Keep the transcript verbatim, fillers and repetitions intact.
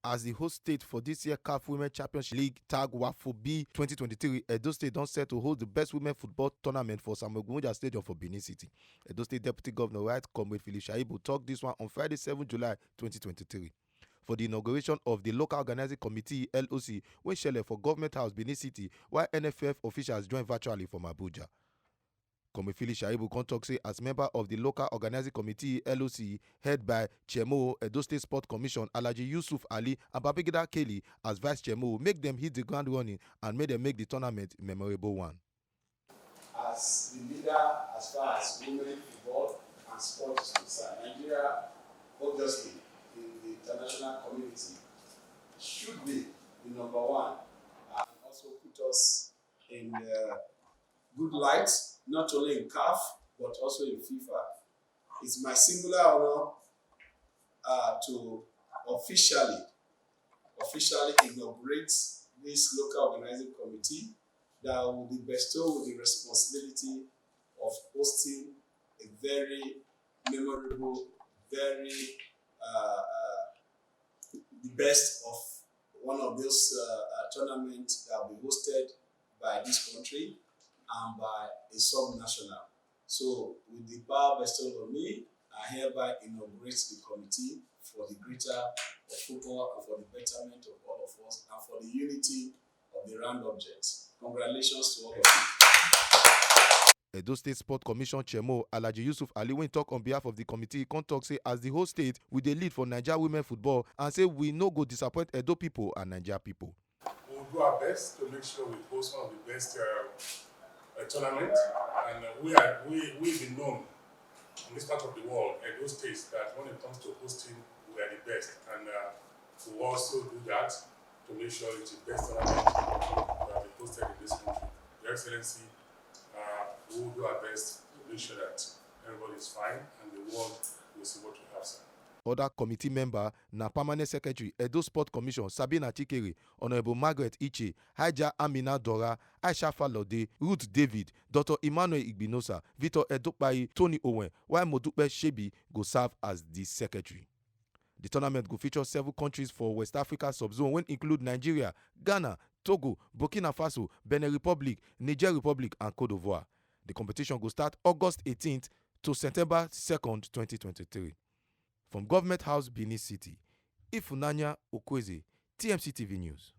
as the host state for this year CAF Women Championship League Tag Wafo B twenty twenty-three, Edo State don set to hold the best women football tournament for Samuel Ogunwoja Stadium for Benin City. Edo State Deputy Governor Right Comrade Philip Shaibu talk this one on Friday, seven July twenty twenty-three, for the inauguration of the Local Organizing Committee, L O C, wey shele for Government House, Benin City, while N F F officials join virtually from Abuja. Comrade Philip Shaibu come talk say, as member of the Local Organizing Committee, L O C, head by Chairman Edo State Sport Commission Alhaji Yusuf Ali and Babangida Kelly as vice chairman, make them hit the ground running and make them make the tournament memorable one. As the leader as far as women football and sport is concerned, Nigeria, obviously, in the international community, should be the number one and also put us in uh, good light, not only in CAF but also in FIFA. It's my singular honor uh, to officially, officially inaugurate this Local Organizing Committee that will be bestowed with the responsibility of hosting a very memorable, very uh, uh, the best of one of those uh, uh, tournaments that will be hosted by this country and by a sub-national. So, with the power bestowed on me, I hereby inaugurate the committee for the greater of football and for the betterment of all of us and for the unity of the round object. Congratulations to all of you. Edo State Sport Commission Chairman Alhaji Yusuf Ali, wey talk on behalf of the committee, come talk say, as the whole state, we dey lead for Naija women football and say we no go disappoint Edo people and Naija people. We will do our best to make sure we host one of the best uh, uh, tournament, and uh, we are we we be known in this part of the world, Edo State, that when it comes to hosting, we are the best, and uh, we will also do that to make sure it's the best tournament that we hosted in this country. Your Excellency, uh, we will do our best to make sure that everybody is fine and the world will see what we have, sir. Other committee member na permanent secretary Edo Sport Commission Sabina Chikere, Honourable Margaret Iche, Hajia Amina Dora, Aisha Falode, Ruth David, Doctor Emmanuel Igbinosa, Victor Edopayi, Tony Owen, while Modupe Shebi go serve as the secretary. The tournament go feature seven countries for West Africa sub-zone, wey include Nigeria, Ghana, Togo, Burkina Faso, Benin Republic, Niger Republic and Cote d'Ivoire. The competition go start August eighteenth to September second, twenty twenty-three. From Government House, Benin City, Ifunanya Okweze, T M C T V News.